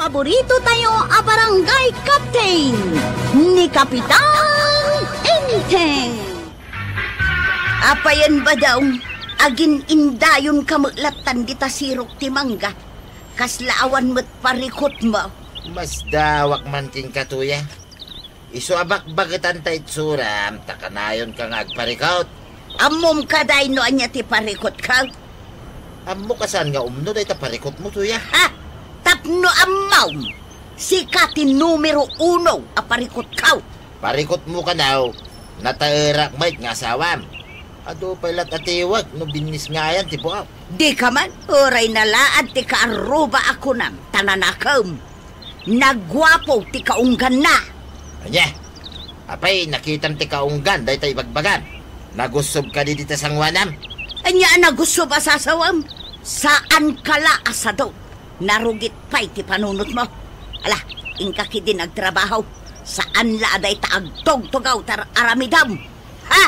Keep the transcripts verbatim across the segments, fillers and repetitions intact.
Paborito tayo a barangay captain, ni Kapitan Enteng. Apayen, Badong, agin-indayon ka met lattan dita sirok ti mangga. Kasla awan met parikutmo. Masdawak man kenka, Tuyang. Isu a bakbaketan ta itsuram, ta kanayonka nga agparikut. Ammom kadi no ania ti parikutko? Ammok a saan nga umno dayta parikutmo, Tuyang. Ha? Tapno ammom, sika ti numero uno a parikutko. Parikutmo kano, nataerak met nga asawam. Adu pay lat a tiwek no binnisngayan ti buak. Dika man, uray nalaad ti kaarruba a kunam, ta nanakem. Naguapo ti kaungganna. Ania? Apay, nakitam ti kaunggan dayta ibagbagam? Nagussob kadi dita sangoanam? Ania a nagussob a sasawem? Saanka la a sadot. Narugit pay ti panunotmo. Ala, inka ketdin agtrabaho. Saan la a dayta agtugtugaw ti ar-aramidem. Ha?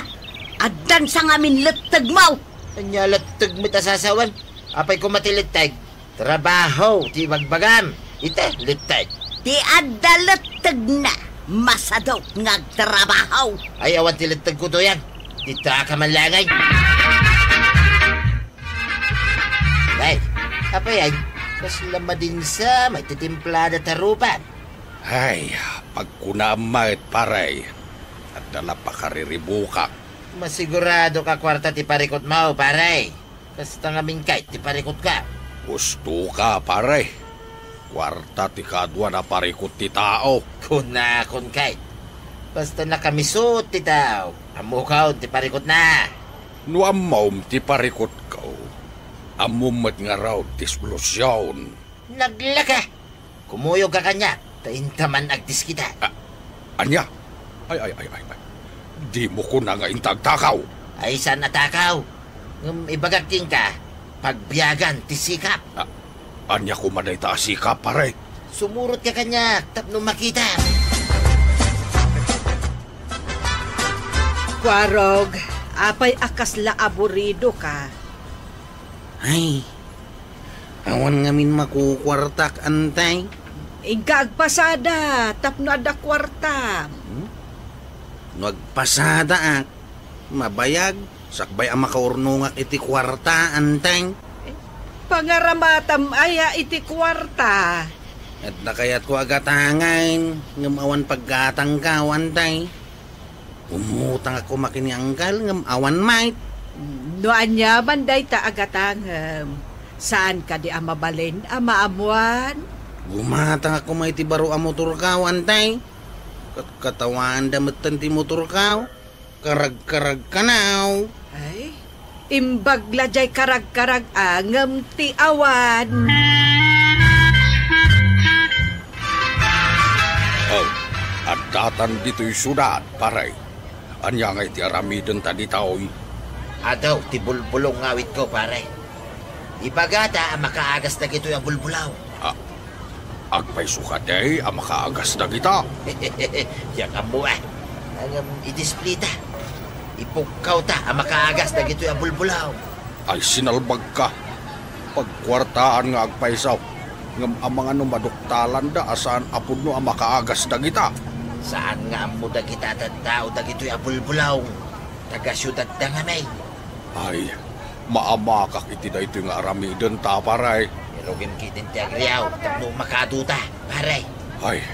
Addan sa ngamin lettegmo. Ania letteg met a sasawem? Apay koma ti letteg? Trabaho ti ibagbagam. Ita, letteg. Ti adda lettegna, masadot nga agtrabaho. Ay, awan ti lettegko, Tuyang. Dita ka man laeng. Ay, apay ay, kasla madinsa, may titimplada ta rupan. Ay, pagkunaam met, pare. Adda la pakariribukak. Masigurado ka kuarta ti parikutmo, pare. Kasta ngamin kay ti parikutko. Husto ka, pare. Kuarta ti kaduan a parikut ti tao. Kunakon kay. Basta nakamisut ti tao, ammokon ti parikutna. No ammom ti parikutko, ammom met ngarud ti solusion. Naglaka! Kumuyogka kaniak, ta inta man agdiskita. A-, ania? Ay, ay, ay, ay, ay. Dimo kuna nga inta agtakaw. Ay, saan a takaw? Ngem ibagak kenka, pagbiagan ti sikap. A-, ania koma dayta a sikap, pare? Sumurotka kaniak tapno makitam. Kuarog, apay a kasla aburidoka? Ay, awan ngamin makukuartak, Antay. Inka agpasada tapno adda kuartam. Hmm? No agpasadaak, mabayag, sakbay a makaurnongak iti kuarta, Antay. Eh, pangaramatam aya iti kuarta? Adda kayatko a gatangen, ngem awan paggatangko, Antay. Umutang ako makin ni Anggal ngem awan met. No ania man dayta a gatangem, saan kadi a mabalin a maammuan? Gumatang ako may ti baro a motorko, Antay. Kat-, katawan da metten ti motorko. Karag-karag kanaw. Ay, imbag la jay karag-karag a ngem ti awan. Oh, addatan ditoy siudad, pare. Ania ngay ti aramidenta ditoy? Adu ti bulbulong nga awitko, pare. Ibagata a makaagas dagitoy a bulbulong. Ah, agpayso kadi a makaagas dagita? Diak ammo, a. Ngem idisplita. Ipukkawta a makaagas dagitoy a bulbulong. Ay, sinalbagka. Pagkuartaan nga agpayso. Ngem amangan no maduktalanda a saan a pudno a makaagas dagita. Saan nga ammo dagita a tattao dagitoy a bulbulong. Taga-siudadda ngamin. Ay, maamakak iti daytoy nga aramidenta, pare. Irugim ketdin ti agriaw tapno makaduta, pare. Ay,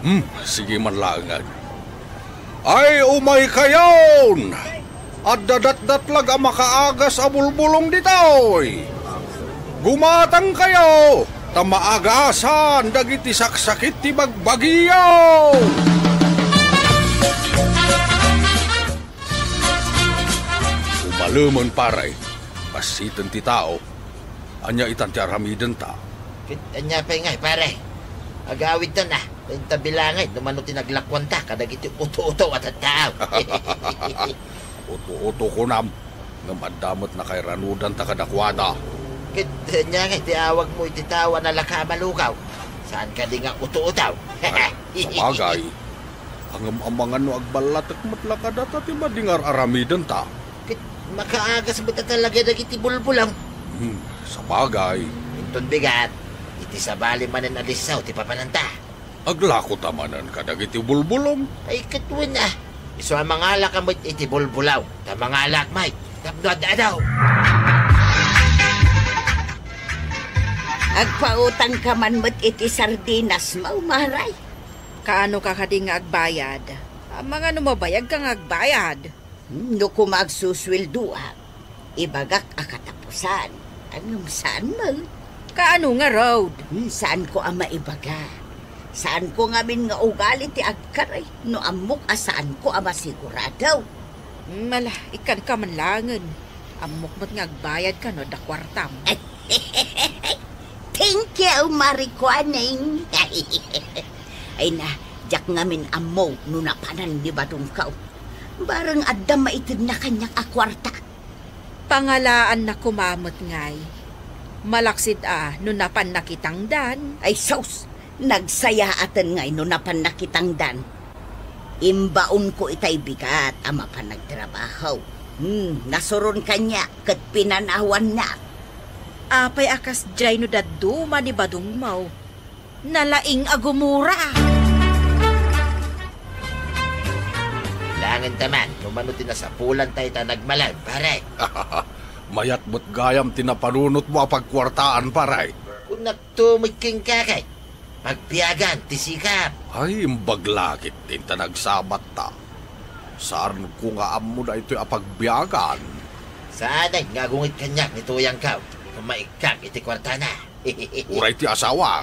hmm, sige man laengen. Ay, umaykayon! Adda datdatlag a makaagas a bulbulong ditoy. Gumatangkayo, ta maagasan dagiti saksakit ti bagbagiyo! Umalemen, pare. Bassiten ti tao. Ania itan ti aramidenta? Ket ania pay ngay, pare? Agawidtan a, ta inta bilangen no mano ti naglakuanta kadagiti uto-uto a tattao. Uto-uto kunam, ngem adda met nakairanudanta kadakuada. Ket ania ngay ti awagmo iti tao a nalaka a malugaw? Saan kadi nga uto-uto? Ay, sabagay. Ngem amangan no agballatek met la kadata ti madi nga ar-aramidenta. Ket makaagas met a talaga dagiti bulbulong. Hmm, sabagay. Inton bigat, Ti sabali manen a lissaw ti papananta. Aglako ta manen kadagiti bulbulong. Ay, ket wen a. Isu a mangalaka met iti bulbulong, ta mangalak met tapno ad-adaw. Agpautangka man met iti sardinas, Mao, Maray. Kaano ka kadi nga agbayad? Amangan no mabayagka nga agbayad. Hmm, no koma agsusueldoak, ibagak a katapusan. Ngem saan met. Kaano ngarud? Hmm, saanko a maibaga. Saanko ngamin nga ugali ti agkarek no ammok a saanko a masigurado. Hmm, ala, ikkanka man laengen. Ammok met nga agbayadka no adda kuartam. Thank you, Mari Kuaning. Ay na, diak ngamin ammo no napanan ni Badongko. Bareng adda maitedna kaniak a kuarta. Pangalaanna koma met ngay. Malaksid a no napanna kitangdan. Ay sus, nagsayaaten ngay no napanna kitangdan. Imbaonko itay bigat a mapan agtrabaho. Hmm, nasuron kaniak ket pinanawannak. Apay a kasdiay no dadduma ni Badongmo? Nalaing a gumura! Bilangen ta man no mano ti nasapulan tayo ta nagmalam, pare. Mayat met gayam ti napanunotmo a pagkuartaan, pare. Kunak to met kenka kay pagbiagan ti sikap. Ay, imbag la ketdin ta nagsabatta. Saanko nga ammo daytoy a pagbiagan. Saanen nga agungit kaniak ni Tuyangko. Maikkak iti kuartana. Uray ti asawak,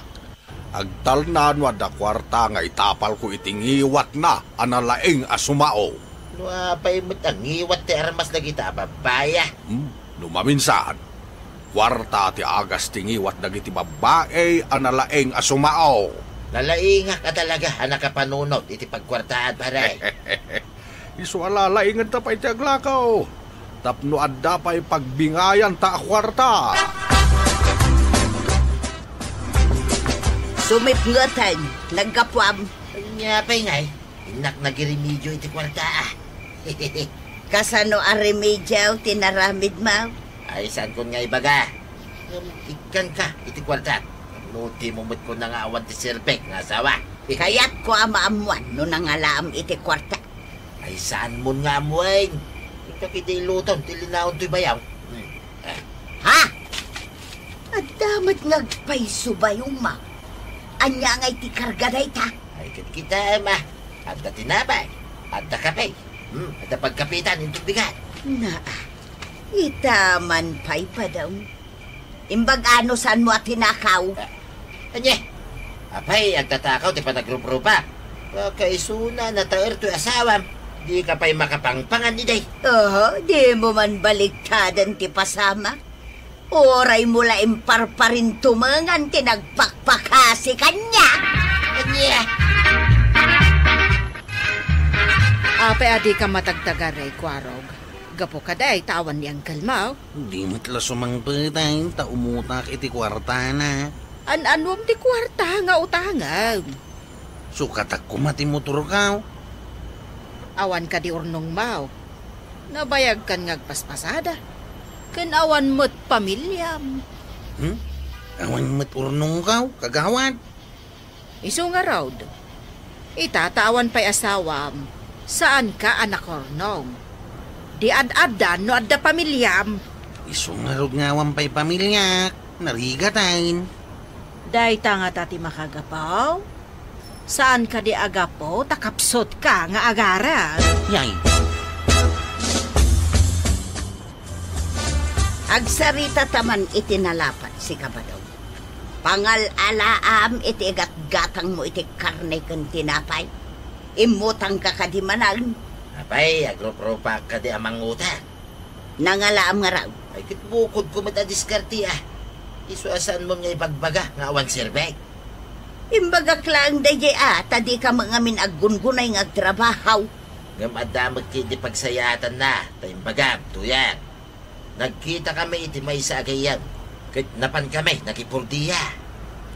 agtalna no adda kuarta nga itapalko iti ngiwatna a nalaing a sumao. No apay met a ngiwat ti armas dagita a babbai a? Hmm, no maminsan, kuarta ti agas ti ngiwat dagiti babbai a nalaing a sumao. Nalaingak a talaga a nakapanunot iti pagkuartaan, pare. Isu a lalaingenta pay ti aglakaw, tapno adda pay pagbingayanta a kuarta. Sumipngeten, naggapuam. Ania pay ngay, innak nagiremedio iti kuarta a. Kasano a remedio ti naramidmo? Ay, saankon nga ibaga. Ngem ikkanka iti kuarta. No dimo met kuna nga awan ti serbek nga asawa. Kayatko a maammuan no nangalaam iti kuarta. Ay, saanmon nga ammoen. Inka ketdi iluton ti linaon toy bayaw. Hmm. Ah. Ha? Adda met nga agpayso bayongmo. Ania ngay ti karga dayta? Ay, ket kitaem a. Adda tinapay, adda kape. Hmm, adda pagkapitan inton bigat. Naa, ita man pay, Badong. Imbag a no saanmo a tinakaw. Ah, ania? Apay, agtatakaw ti panagruprupak. Kakaisuna, nataer toy asawam. Dika pay makapangpangan idi. Oho, dimo man baliktaden ti pasamak. Uraymo la imparparintumengan ti nagpakpakasi kaniak. Ania? Apay a dika matagtagaray, Kuarog? Gapu kadi ta awan ni Uncle Mau? Di met la sumangpet ta umutak iti kuartana. An-anuem ti kuarta nga utangem? Sukatak koma ti motorko. Awan kadi urnongmo? Nabayagkan nga agpaspasada. Ken awan met pamiliam. Hmm? Awan met urnongko, kagawad? Isu ngarud, ita ta awan pay asawam, saanka a nakurnong. Di ad-addan no adda pamiliam. Isu ngarud nga awan pay pamiliak, narigaten. Dayta ngata ti makagapu? Saan kadi a gapu ta kapsutka nga agarem? Yay. Agsaritata man iti nalapat, sika, Badong. Pangal-alaam iti igatgatangmo iti karne ken tinapay. Immutangka kadi manen? Apay, agruprupak kadi a mangutang? Nangalaam ngarud. Ay, ket bukodko met a diskarte a. Isu a saanmon nga ibagbaga nga awan serbek. Imbagak laeng daydiay a, ta dika met ngamin aggungunay nga agtrabaho. Ngem adda met ketdi pagsayaatanna, ta imbagam, Tuyang. Nagkitakami iti maysa a gayyem, ket napankami nakipordia.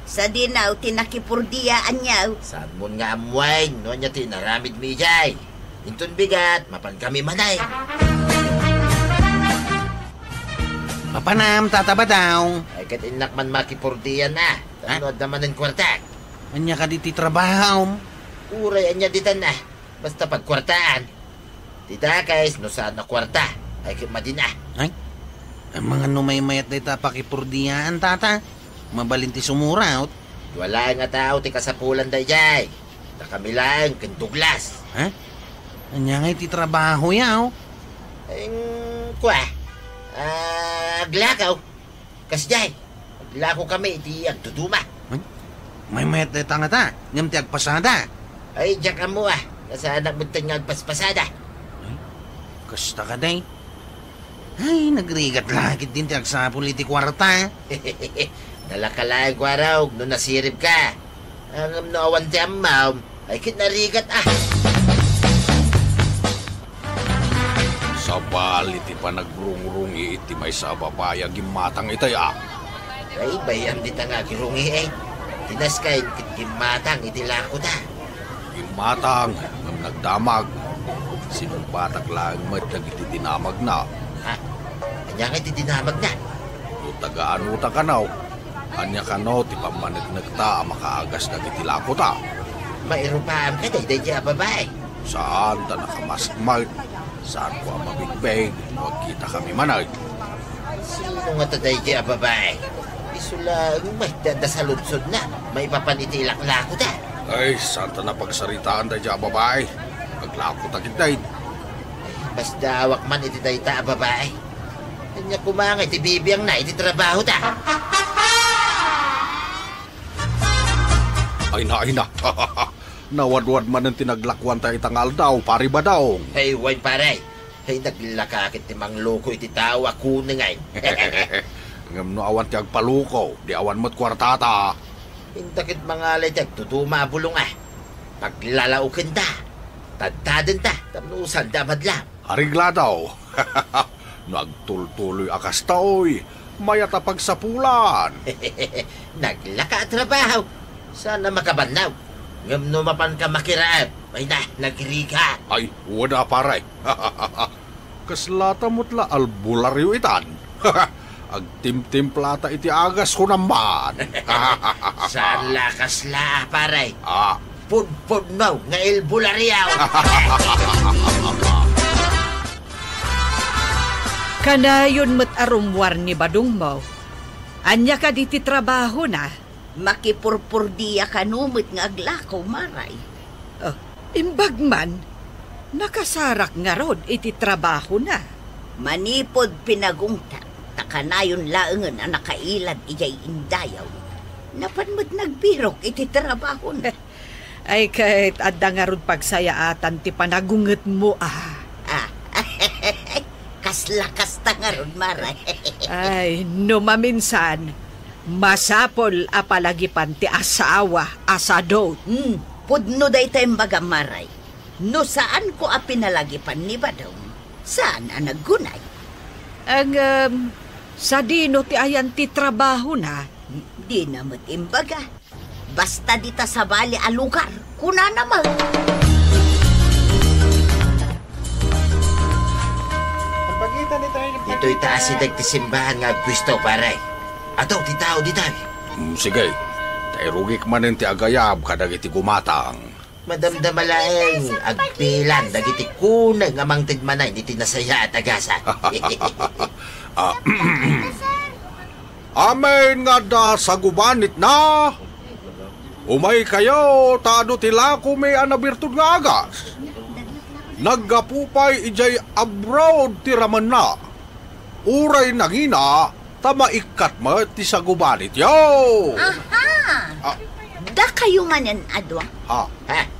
Sadino ti nakipordia, aniaw? Saanmon nga ammoen no ania ti inaramidmi idiay. Inton bigat, mapankami manen. Mapanam, Tata Badong. Ay, ket innak man makipurdian, a. Ha? Tapno adda manen kuarta. Ania kadi ti trabahom? Uray ania ditan, a. Basta pagkuartaan. Ti dakes, no saan a kuarta, ay ket madin, a. Ay, ay, mangano maymayat dayta a pakipurdiaan, Tata? Mabalin ti sumuraot. Dua laeng a tao ti kasapulan daydiay. Ta kami laeng ken Douglas. Ha? Ania ngay ti trabahoyo? Ay, kua, a, aglakaw. Kasdiay, aglako kami iti agduduma. Ay, maymayat dayta ngata, ngem ti agpasada. Ay, diak ammo, a. Kasaanak metten nga agpaspasada. Ay, kasta kadi. Ay, nagrigat la ketdin ti agsapul iti kuarta. Nalaka laeng, Kuarog, no nasiribka. Ngem no awan ti ammom, ay ket narigat, a. Sabali ti panagrungrungi iti maysa a babai a gimmatang itay, a. Ay, bay-am dita nga agrungi, e. Ti naskayen ket gimmatang iti lakota. Gimmatang ngem nagdamag. Sinungbatak laeng met dagiti dinamagna. Ha? Ania ngay ti dinamagna? No taga-ano ta kano? Ania kano ti pammaneknekta a makaagas dagiti lakota? Mairupaam kadi daydiay a babai? Saan, ta nakamask met. Saanko a mabigbig no agkitakami manen. Sino ngata daydiay a babai? Isu laeng met ti adda saludsodna maipapan iti ilaklakota. Ay, saan ta napagsaritaan daydiay a babai. Aglakota ketdin. Ay, masdaawak man iti dayta a babai. Ania koma ngay ti bibiangna iti trabahota? Ay na, ay na. Nawadwad manen ti naglakuanta ita nga aldaw, Pare Badong. Ay, wen, pare. Ay, naglaka ket ti mangloko iti tao a kunengen. Ngem no awan ti agpaloko, di awan met kuartata. Inta ket mangala iti agduduma a bulong, a. Paglalaokenta. Tadtadenta tapno sanda a madlam. Areglado. No agtultuloy a kasta, oy, mayat a pagsapulan. Naglaka a trabaho. Saan a makabannog. Ngem no mapanka makiraem, ay na, nagrigat. Ay, wen a, pare. Kasla ta met la albularyo itan. Agtimtimplata iti agas, kunam man. Saan la kasla, pare. A. Pudpudno nga albularyo. Kanayon met a rummuar ni Badongmo. Ania kadi ti trabahona? Makipurpurdia kano met nga aglako, Maray. Oh, imbag man, nakasarak ngarud iti trabahona. Manipud pinagungtak, ta kanayon laengen a nakailad idiay indayaw. Napan met nagbirok iti trabahona. Ay, ket adda ngarud pagsayaatan ti panagungetmo, a. A. Kasla kasta ngarud, Maray. Ay, no maminsan, masapul a palagipan ti asawa a sadut. Hmm, pudno dayta imbagam, Maray. No saanko a pinalagipan ni Badong, saan a naggunay. Ngem, sadino ti ayan ti trabahona? Dina met imbaga. Basta dita sabali a lugar, kunana met. Ditoy ta asideg ti simbahan nga agpuesto, pare. Adu ti tao ditoy. Mm, sige. Ta irugik manen ti agayab kadagiti gumatang. Madamdama laeng agbilang dagiti kuneng a mangted manen iti nasayaat a gasat. A, amin nga adda sagubanitna. Umaykayo, ta adu ti lakomi a nabirtud nga agas. Naggapu pay idiay abroad ti ramenna. Uray nangina, ta maikkat met ti sagubanityo. Aha! A. Dakayo manen a dua. A.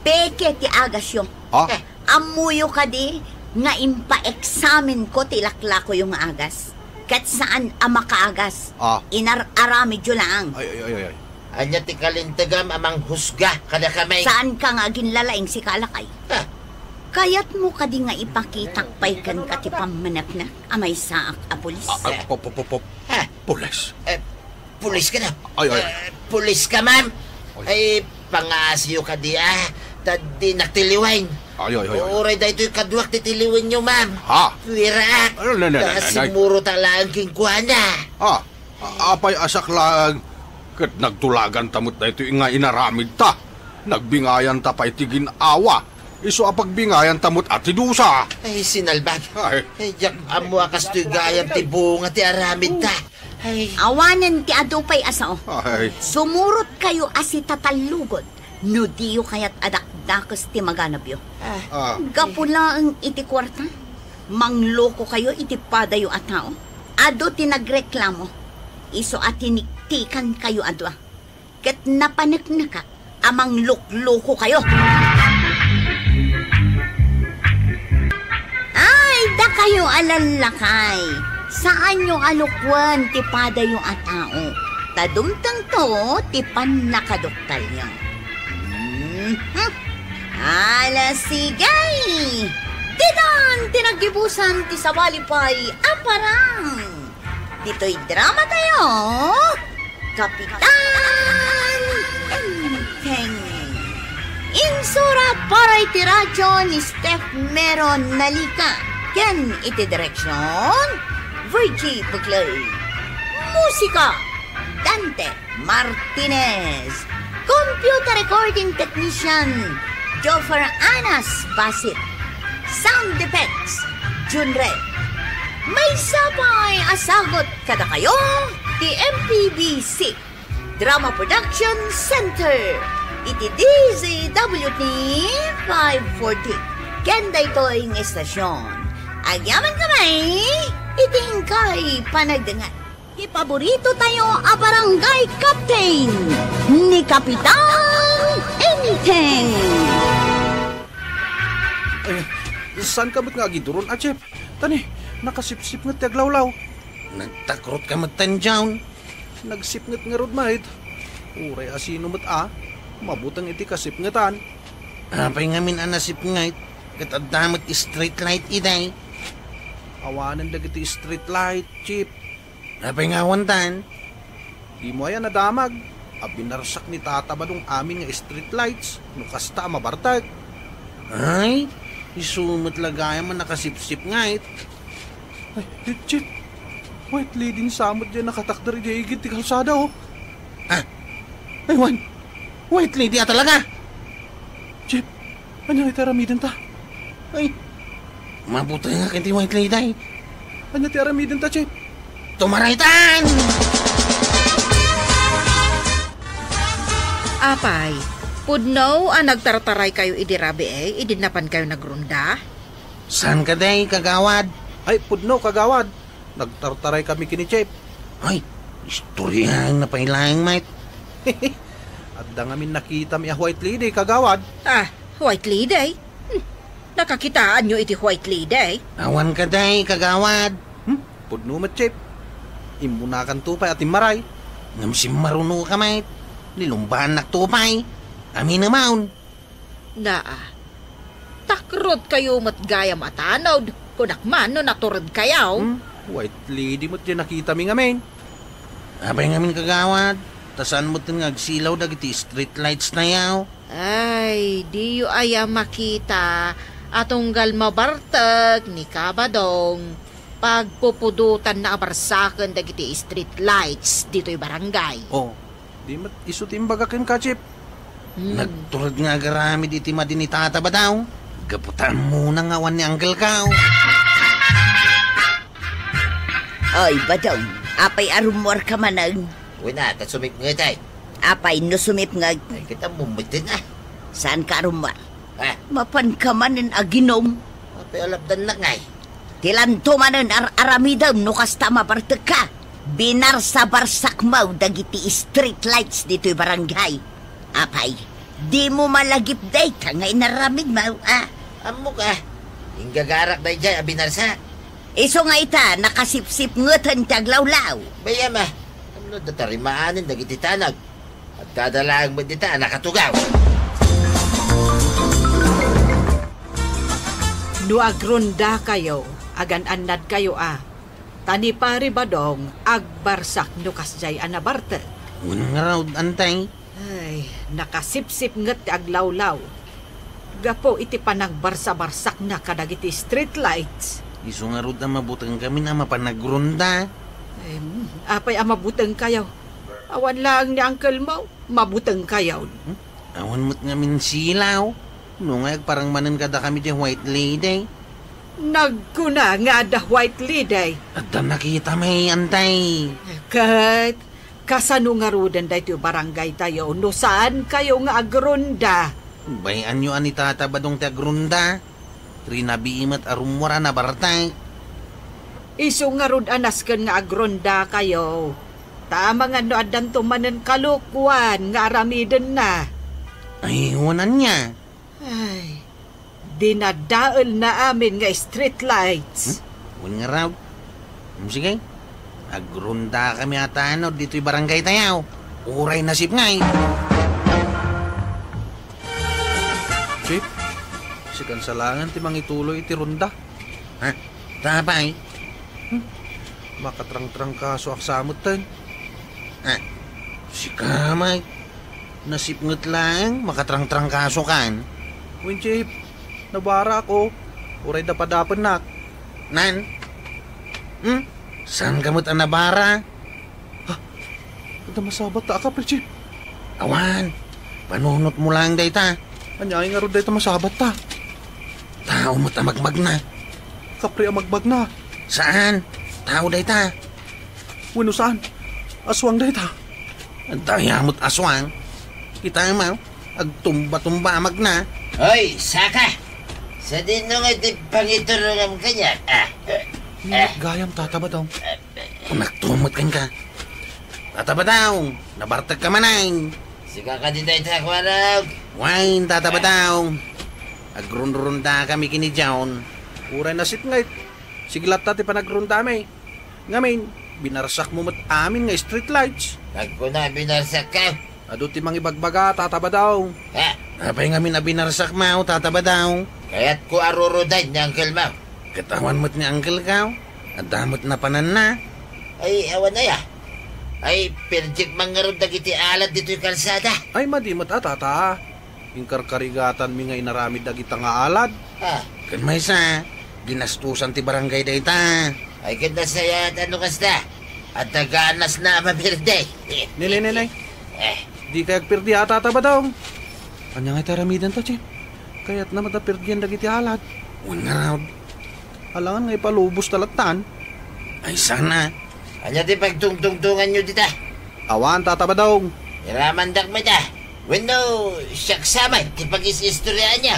Peke ti agasyo. A. Ammoyo kadi nga impaeksamenko ti laklakoyo nga agas, ket saan a makaagas. A. Inar-aramidyo laeng. Ay, ay, ay, ay, ay. Ania ti kalintegam a manghusga kadakami? Saanka nga aginlalaing, sika a lakay. A. Kayatmo kadi nga ipakitak pay kenka ti pammaneknek a maysaak a pulis? A, a, pop, pop, pop, pop. A. Pulis? E, pulis kadi? Ay, ay. E, pulis ka, ma'am? Ay. Ay, pangaasiyo kadi, a. Ta dinak ti liwen. Ay, ay, ay, ay. Uray daytoy kaduak ti tiliwenyo, ma'am. Ha? Puweraak. Ano, na, na, na, na, na. Simurot laeng kenkuana. Ha? A-, apay a siak laeng ket nagtulaganta met daytoy nga inaramidta. Nagbingayanta pay ti gin-awa. Isu a pagbingayanta met a ti dusa. Ay, sinalbag. Ay. Ay, diak ammo a kastoy gayam ti bunga ti aramidta. Ay. Awanen ti adu pay a sao. Ay. Sumurotkayo a sitatallugod no diyo kayat a dakdakes ti maganabyo. Ah. Ah. Gapu laeng iti kuarta, manglokokayo iti padayo a tao. Adu ti nagreklamo. Isu a tiniktikankayo a dua. Ket napaneknekak a mangluklukokayo. Ay, dakayo a lallakay, saanyo a lukoen ti padayo a tao, ta dumtengto ti pannakaduktalyo. Mhm. Ala, sige! Ditan ti naggibusan ti sabali pay a parang. Ditoy drama tayo, Kapitan Enteng. Insurat para iti radyo ni Steph Meron Nalica ken iti direksyon, Virgie Buclay. Musika, Dante Martinez. Computer recording technician, Joffer Anas Basit. Sound effects, Jun Red. Maysa pay a sagut kadakayo ti M P B C Drama Production Center iti D Z W T five forty. Ken daytoy nga estasyon, agyaman kami iti inkay panagdangat. Ti paborito tayo a barangay captain, ni Kapitan Enteng. Eh, saan ka met nga agiduron, a Chip? Tani, nakasipsipnget ti aglawlaw. Nagtakrot ka met tan, John. Nagsipnget ngarud, mait. Uray a sino met a, mabuteng iti kasipngetan. Apay ngamin a nasipnget, ket adda met street light idiay? Awanen dagiti street light, Chip. Apay nga awan tan? Dimo aya nadamag a binarsak ni Tata Badong amin nga street lights no kasta a mabartek? Ay, isu met la gayam a nakasipsipnget. Ay, Chip, White Lady ni Samot diay nakatakder idiay igid ti kalsada, oh. Ah? Ay, wen, White Lady a talaga? Chip, ania iti aramidenta? Ay, mabutengak iti White Lady. Ania ti aramidenta, Chip? Tumaraytan! Apay, pudno a nagtartaraykayo idi rabii, idi napankayo nagrunda? Saan kadi, kagawad? Ay, pudno, kagawad. Nagtartaraykami ken ni Chip. Ay, istoryaenna pay laeng, mait. Adda ngamin nakitami a White Lady, kagawad. Ah, White Lady? Hmm, nakakitaanyo iti White Lady? Awan kadi, kagawad. Hmm? Pudno met, Chip. Immunakanto pay a timmaray. Ngem simmarunoka met. Nilumbaannakto pay. Amin a maon. Naa. Takrotkayo met gayam a tanod, kunak man no naturedkayo. Hmm? White Lady met diay nakitami ngamin. Apay ngamin, kagawad, ta saan met nga agsilaw dagiti street lights tayo? Ay, diyo aya makita a tunggal mabartek ni Kabadong, pagpupudotanna a barsaken dagiti street lights ditoy barangay. Oh, di met isu ti imbaga kenka, Chip. Hmm. Nagtured nga agaramid iti madi ni Tata Badong. Gapu ta ammona nga awan ni Uncle Kao. Oy, Badong, apay a rummuarka manen? Wen a, ta sumipnget ay. Apay no sumipnget? Ay, kita mumiten, ah. Saanka a rummuar? Ah. Mapanka manen aginom? Apay a lapdannak ngay? Ti lanto manen ar-aramidem no kasta a mabartekka. Binarsa-barsak met dagiti street lights ditoy barangay. Apay, dimo malagip dayta nga inaramidmo, a? Ammok, a. Inggagarak daydiay a binarsak. Isu nga ita, nakasipsipngeten ti aglawlaw. Bay-am, a. Ammo no adda tarimaanen dagiti tanag. Addada laeng met dita a nakatugaw. No agrundakayo, agan-annadkayo a. Ta ni Pari Badong, agbarsak no kasdiay a nabartek. Wen ngarud, Antay. Ay, nakasipsipnget ti aglawlaw. gapu iti panagbarsa-barsakna kadagiti street lights. Isu ngarud a mabutengkamin a mapan agrunda. Em, apay a mabutengkayo? Awan laeng ni uncle mo, mabutengkayon. Hmm? Awan met ngamin silaw. No nga agparang manen kadakami ti White Lady. Nagkuna nga adda White Lady. Adda nakita may antay. Ket, kasano ngaruden daytoy barangay tayo no saan kayo nga agrunda? Bay-anyo a ni Tata Badong ti agrunda. Rinabii met a rummuar a nabartek. Isu ngarud a nasken nga agrunda kayo. Ta amangan no addanto manen kalokuan nga aramidenna. Ay, wen ania? Ay, dinadaelna amin nga street lights. Hmm? Wen ngarud. Hmm, sige. Agrunda kami a tanod ditoy barangay tayo. Uray nasip ngay. Chief, sikan sa laengen ti mangituloy iti ronda. Ha? Tapay? Hmm? Makatrangtrangkaso ak sa metten. Ha? Sika, Mike. Nasipnget laeng, makatrangtrangkaso kan. Wen, Chief, nabara ako. Uray dapadapennak. Nan? Hmm? Saan ka met a nabara? Ha? Adda masabat ta a kapri, Chief. Awan. Panunot mo lang dayta. Ania ngarud dayta masabat ta? Tao met a magmagna. Kapri a magmagna. Saan? Tao dayta. Wenno saan? Aswang dayta. Adda aya met aswang. Kita mo, agtumba-tumba a magna. Hoy, saka! Sadino nga ti pangiturongam kaniak? Ah, Minit ah. Gayam, Tata Badong. Kunak tumot kenka. Tata Badong, nabartek ka manen. Sika kadi dayta, Kuarog? Wen, Tata Badong. Agrunrunda kami kini John. Uray nasipnget. Sige latta ti panagrundami. Ngamin, binarsak mo met amin nga street lights. Nagkuna, binarsak ka? Adu ti mangibagbaga, Tata Badong. Ha? Apay ngamin a binarsak mo, Tata Badong? Kayatko a rurudaen ni uncle mo. Ket awan met ni uncle ka. Adda met napananna. Ay, awan aya. Ay, pirdiek man ngarud dagiti alad ditoy kalsada. Ay, madi met a, Tata. Inkarkarigatanmi nga inaramid dagita nga alad. Ah. Ken maysa, ginastusan ti barangay dayta. Ay, ket nasayaat no kasta. Adda ganasna a mapirdi. Ne, ne, ne, ne. Eh. Dikay agpirdi a, Tata Badong. Ania nga iti aramidenta, Chief? Kayatna met a pirdian dagiti alad. Wen ngarud. Alangan nga ipalubos ta lattan. Ay, sana. Ania ti pagtungtungtonganyo dita? Awan, Tata Badong. Iramandak met a. Wenno, siak sa met ti pagis-istoryaanyo.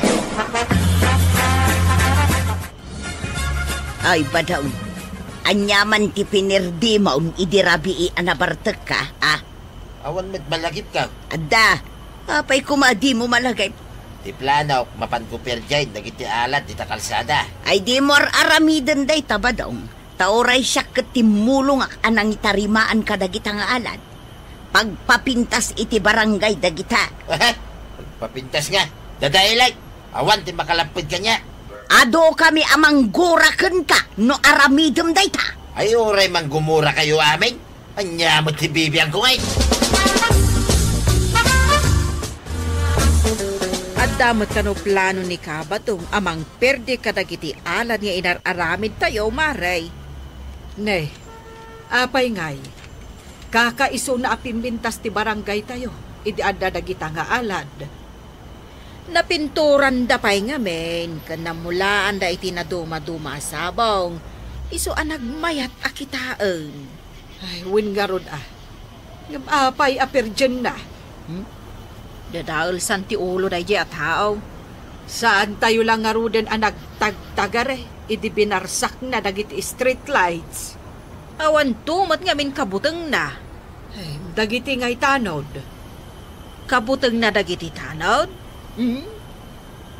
Ay, Badong. Ania man ti pinirdimon idi rabii a nabartekka, a? Awan met malagipka. Adda. Apay koma a dimo malagip? Ti planok, mapanko pirdiaen dagiti alad dita kalsada. Ay, dimo ar-aramiden dayta, Badong. Ta uray siak ket timmulongak a nangitarimaan kadagita nga alad. Pagpapintas iti barangay dagita. Pagpapintas nga? Dadaelek, awan ti makalapped kaniak. Adukami a manggura kenka no aramidem dayta. Ay, uray manggumura kayo amin. Ania met ti bibiangko ngay? Adda met kano plano ni Kabatong a mangperde kadagiti alad nga inar-aramid tayo, Mare? Ne, apay ngay, kakaisuna a pimbintas ti barangay tayo idi adda dagita nga alad. Napinturanda pay ngamin ken nammulaanda iti nadumaduma a sabong, isu a nagmayat a kitaen. Ay, wen ngarud a. Ngem apay a perdienna? Hmm? Dadaelsan ti ulo daydiay a tao. Saan tayo la ngaruden a nagtagtagare idi binarsakna dagiti street lights? Awanto met ngamin kabutengna. Ay, dagiti ngay tanod? Kabutengna dagiti tanod? Hmm?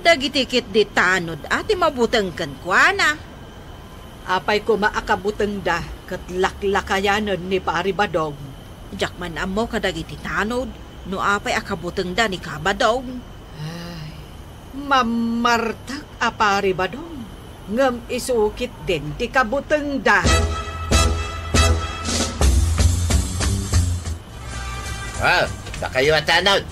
Dagiti ketdi tanod a ti mabuteng kenkuana. Apay koma a kabutengda ket laklakayanen ni Pari Badong? Diak man ammo kadagiti tanod no apay a kabutengda ni Kabadong. Ay, mammartek a Pari Badong, ngem isu ketdin ti kabutengda. Ah, dakayo a tanod.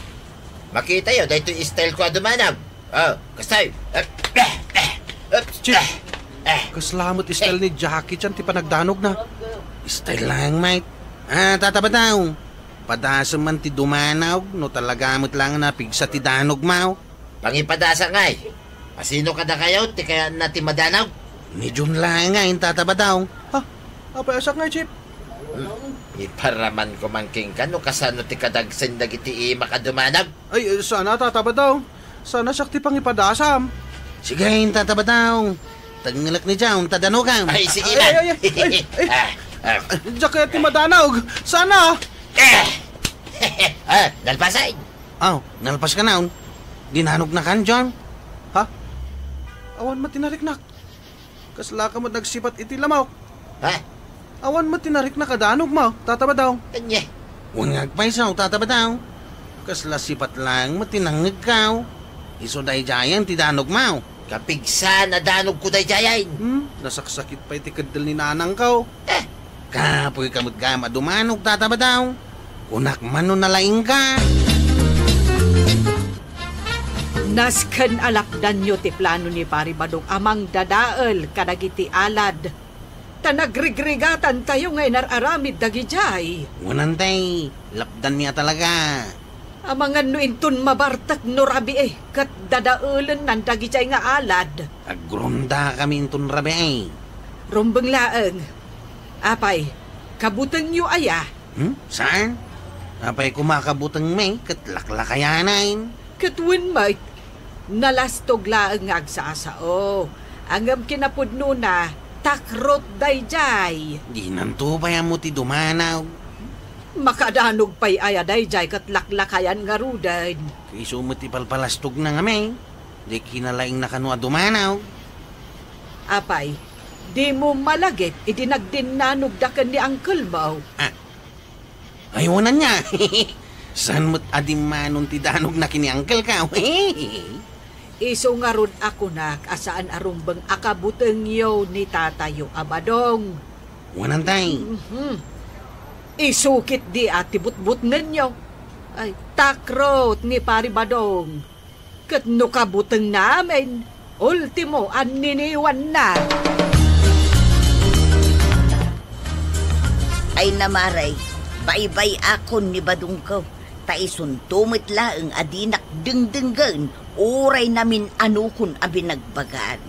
Makitayo daytoy style ko a dumanaw. Oh, kastoy. Eh, eh, eh, eh, Chief, eh, eh. Kasla met style ni Jackie Chan ti panagdanogna. Style laeng, mate. Ah, Tata Badong, padasem man ti dumanaw no talaga met laeng a napigsa ti danogmo. Pangipadasa ngay. Asino kadakayo ti kayaanna ti madanag? Ni Jun laeng nga, Tata Badong. Ha? Apay a siak ngay, Chief? Hmm. Iparaman ko man kenka no kasano ti kadagsen dagiti imak a dumanag. Ay, sana, Tata Badong. Sana siak ti pangipadasam. Sige, Tata Badong. Tengngelek ni Jun ta danogam. Ay, sige lang. Ay, ay, ay, ay, ay. Ah, ah. Diak kayat ti madanag. Sana. Eh! Ah, nalpasen. Aw, nalpaskanon. Dinanognakan, Jun? Ha? Awan met ti nariknak. Kaslaka met nagsipat iti lamok. Ha? Awan met ti nariknak a danogmo, Tata Badong. Ania? Wen nga agpayso, Tata Badong. Kasla sipat laeng met ti nangngegko. Isu daydiayen ti danogmo. Kapigsa a danogko daydiayen. Hmm, nasaksakit pay ti keddel ni nanangko. Eh, kapoyka met gayam a dumanog, Tata Badong. Kunak man no nalaingka. Nasken a lapdanyo ti plano ni Pari Badong a mangdadael kadagiti alad. Ta nagrigrigatantayo nga inar-aramid dagidiay. Wen, tay, lapdanmi a talaga. Amangan no inton mabartek no rabii ket dadaelennan dagidiay nga alad. Agrondakami inton rabii. Rumbeng laeng. Apay, kabutengyo aya? Hmm? Saan? Apay koma kabutengmi ket laklakayanen? Ket wen met, nalastog laeng nga agsasao. Ngem kinapudnona, takrot daydiay. Dinanto pay ammo ti dumanaw. Makadanog pay aya daydiay ket laklakayan ngaruden. Isu met ti palpalastogna ngamin. Di kinalaingna kano a dumanaw. Apay, dimo malagip idi nagdinnanogda ken ni angkelmo? Ah. Ay, wen ania. Saan met a dimmanon ti danogna ken ni angkelko? Isu ngarud a kunak a saan a rumbeng a kabutengyo ni tatayo a Badong. Wen, tay. Mhm. Isu ketdi a ti butbutngenyo. Ay, takrot ni Pari Badong. Ket no kabutengna amin, ultimo a niniwanna. Ay, Mare, baybay-akon ni Badongko, ta isunto met laeng a dinak dengdenggen uray namin-anokon a binagbagaan.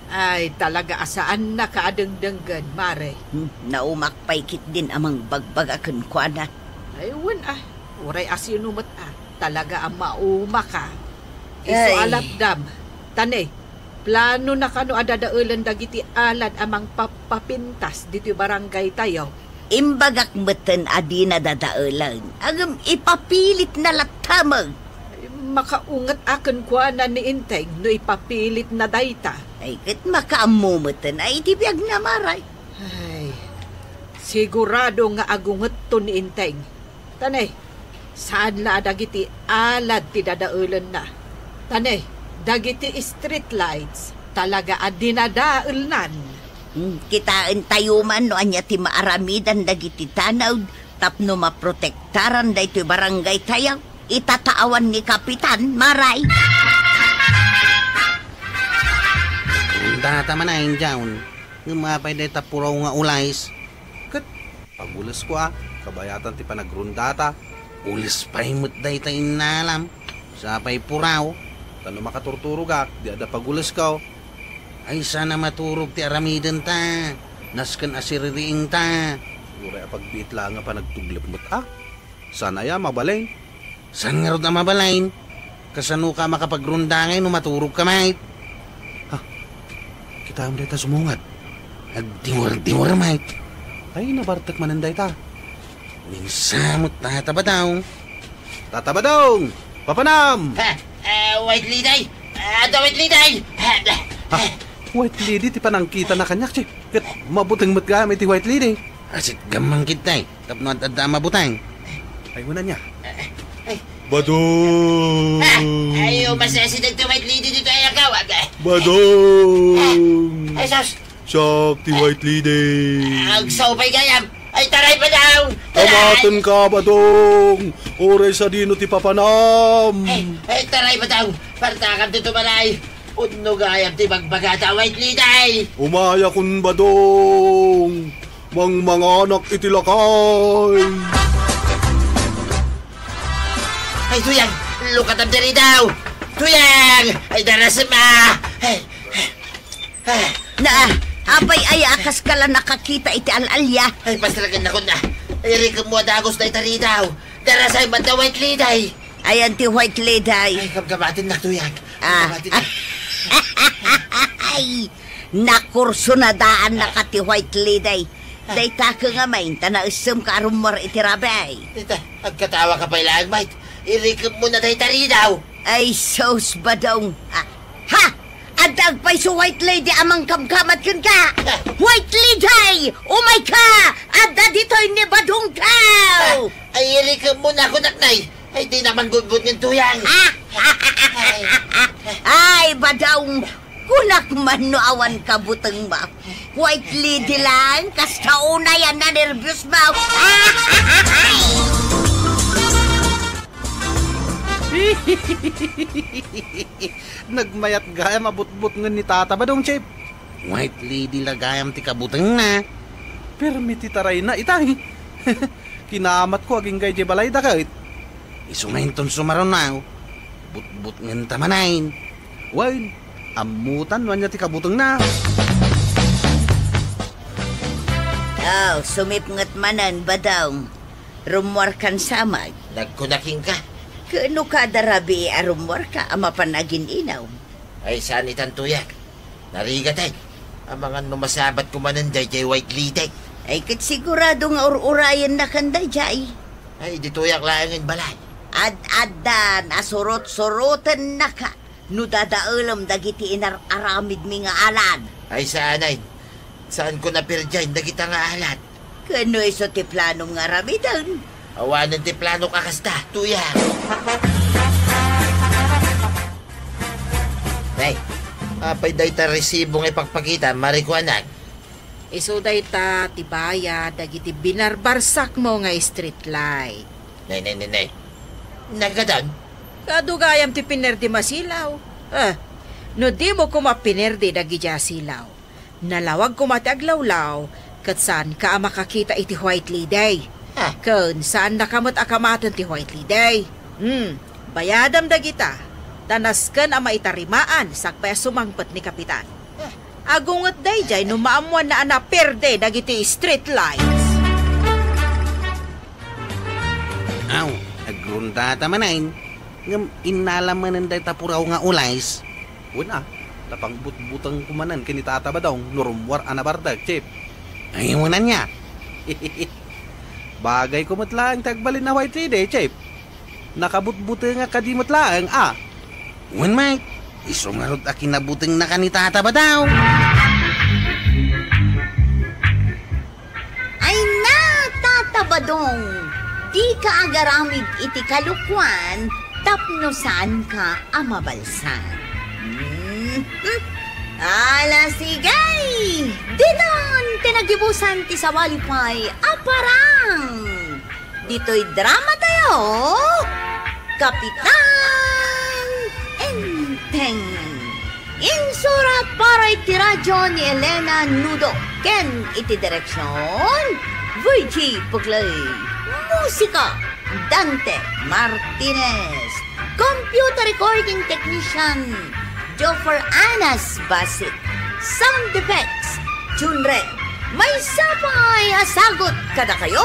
Ay, talaga a saannaka a dengdenggen, Mare. Hmm, naumak pay ketdin a mangbagbaga kenkuana. Ay, wen a, uray asino met a, talaga a maumaka. Isu a lapdam. Tane, planona kano a dadaelen dagiti alad a mangpapapintas ditoy barangaytayo? Imbagak metten a dina dadaelen, ngem ipapilitna latta met. Ay, makaunget a kenkuana ni Enteng no ipapilitna dayta. Ay, ket makaammo metten a iti biagna, Mare. Ay, sigurado nga agungetto ni Enteng. Tane, saan la a dagiti alad ti dadaelenna. Tane, dagiti street lights, talaga a dinadaelnan. Hmm, kitaentayo man no ania ti maaramidan dagiti tanod tapno maprotektaran daytoy barangaytayo. Ita ta awan ni Kapitan, Mare. Data man a, Injaon. Ngem apay dayta puraw nga ulayes? Ket pagulesko a, kabayatan ti panagrondata. Ules pay met dayta innalam. Sapay puraw. Ta no makaturturogak, di adda pagulesko. Ay, saan a maturog ti aramidenta. Nasken a siririingta. Uray a pagbiit laeng a panagtuglep met a. Saan aya mabalin? Saan ngarud a mabalin? Kasanoka a makapagronda ngay no maturogka met? Ha? Kitaem dayta sumungad. Agdiwer-diwer met. Ay, nabartek manen dayta. Wen sa met, Tata Badong. Tata Badong! Papanam! Ha? Eh, White Lady! Ah, the White Lady! Ha? White Lady ti panangkitana kaniak, Chief. Ket mabuteng met gayam iti White Lady. Asit gammang kitay. Tapno ad-adda a mabuteng. Ay, wen ania. Ay. Badong! Ah, ay, umasideg ti White Lady ditoy agawad. Badong! Ay, sus! Siak ti White Lady. Agsaw pay gayam. Ay, taray, Badong! Taray! Kamatenka, Badong! Uray sadino ti papanam? Ay, ay, taray, Badong! Partakam ditoy balay! Pudno gayam ti bagbaga ta White Lady! Umayakon, Badong! Mangmanganak iti lakay! Ay, Tuyang! Lukatam diri daw! Tuyang! Ay, darasem, ah! Ay, ay, ah! Na, apay aya a kaskala nakakita iti al-alia? Ay, pastreken nakon na! Ay, irikemmo a dagus dayta ridaw! Darasay man da White Lady! Ayan ti White Lady. Ay, kabkabatin na, Tuyang. Ah. Kabkabatin na. Ay, nakursunadaan na ka ti White Lady. Ah. Dayta ka nga, main, ta naessem ka a rummuar iti rabii. Dita, agkatawa ka pay laeng, mait. Irikemmo na dayta ridaw. Ay, sus, Badong. Ah, ha? Adda agpayso White Lady a mangkamkamat kenka. Ah. White Lady! Umayka! Adda ditoy ni Badong ka! Ah, ay, irikemmo na, kunak, nay. Ay, di naman gudbud ngan, Tuyang. Ah! Ay. Ay, Badong, kunak man no awan kabutengmo. White Lady lang, kasta unay a nanerbios mo. Nagmayat gayam a butbutngen ni Tata Badong, Chief. White Lady la gayam ti kabutengna. Permi ti tarayna itay. Kinamatko agingga idiay balayda ket. Isu nga inton sumaruno, butbutngenta manen. Wen, ammotan no ania ti kabutengna. Aw, sumipnget manen, Badong. Rummuarkan sa met. Nagkunak kenka. Ket no kada rabii a rummuarka a mapan agin-inom? Ay, saan itan, Tuyang. Narigaten. Amangan no masabatko manen daydiay White Lady. Ay, ket sigurado nga ur-urayennakan daydiay. Ay, ditoyak laengen balay. Ad-addan a surot-surotennaka no dadaelem dagiti inar-aramidmi nga alad. Ay, saanen. Saanko a perdiaen dagita nga alad. Ket no isu ti planom nga aramiden? Awanen ti planok a kasta, Tuyang. Nay, apay dayta resibo nga ipakpakita, marikuanak? Isu dayta ti bayad dagiti binarbarsakmo nga street light. Nay, nay, nay, nay. Naggadan? Kaadu gayam ti pinerdim a silaw. Ah, no dimo koma pinerdi dagiti a silaw, nalawag koma ti aglawlaw, ket saanka a makakita iti White Lady. Ah. Ken saannaka met a kamaten ti White Lady. Hmm, bayadam dagita, ta nasken a maitarimaan sakbay a sumangpet ni Kapitan. Ah. Agunget daydiay no maammoanna a naperde dagiti street lights. Aw, agrundata manen, ngem innala manen dayta puraw nga ules. Wen a, ta pangbutbutengko manen ken ni Tata Badong no rummuar a nabardek, Chief. Ay, wen ania? Bagayko met laeng ti agbalin a White Lady, Chief. Nakabutbutengak kadi met laeng a. Wen met, isu ngarud a kinabutengnaka ni Tata Badong. Ay na, Tata Badong, dika agaramid iti kalokuan tapno saanka a mabalsag. Hmm? Ala, sige! Ditan ti nagibusan ti sawali pay a parang! Ditoy dramatayo, Kapitan Enteng. Insurat para iti radio ni Elena Nudo ken iti direksion, Virgie Puglay. Musika, Dante Martinez. Computer recording technician, Joffer Anas Basic. Sound effects, June Red. Maysa pay a sagut kadakayo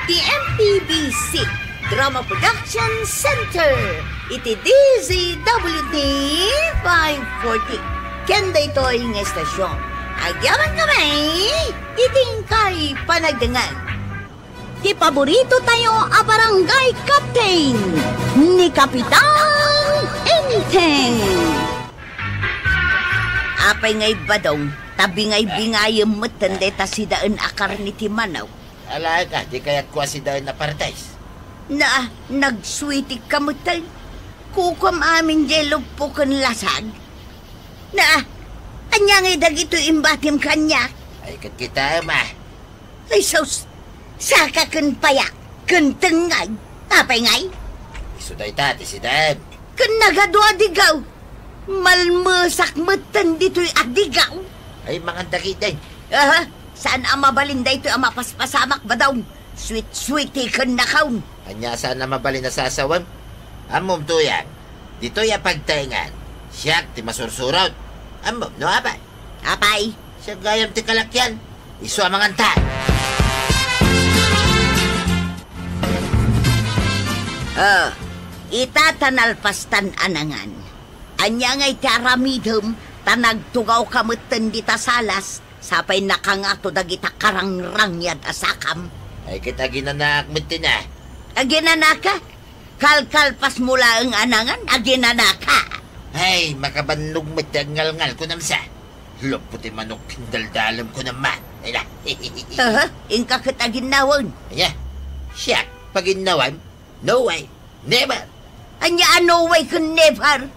ti M P B C Drama Production Center iti D Z W T five forty. Ken daytoy nga estasyon, agyamankami iti inkay panagdengngeg. Ti paborito tayo a barangay captain, ni Kapitan Enteng. Apay ngay, Badong, ta bingay-bingayem metten dayta sidaen a karne ti manok. Alaeka, di kayatko a sidaen a partes. Na, nagsweetik ka metten. Kukuam amin jay luppo ken lasag. Na, ania ngay dagitoy imbatim kaniak? Ay, ket kitaem a. Ay, sus! Saka ken payak, ken tengngay. Apay ngay? Isu dayta ti sidem. Ken nagadua digaw. Malmesak metten ditoy a digaw. Ay, mangan dagiti. Aha, saan a mabalin daytoy a mapaspasamak, Badong. Sweet-sweet ti ken nakaon. Ania saan a mabalin a sasawem? Ammom, Tuyang, ditoy a pagtaengan, siak ti masursurot. Ammom no apay? Apay? Siak gayam ti kalakian. Isu a manganta. Ah, ita ta nalpastan a nangan. Ania ngay ti aramidem ta nagtugawka metten dita salas, sapay nakangato dagita karangrangyan a sakam? Ay, ket aginanaak met ti na. Aginanaka? Kalkalpasmo laeng a nangan, aginanaka. Ay, makabannog met ti agngalngal, kunam sa. Luppo ti manok, pindaldalem, kunam man. Ay na. Aha, inka ket aginnawen. Ania? Siak, paginnawem? No way. Never. Ania a no way ken never?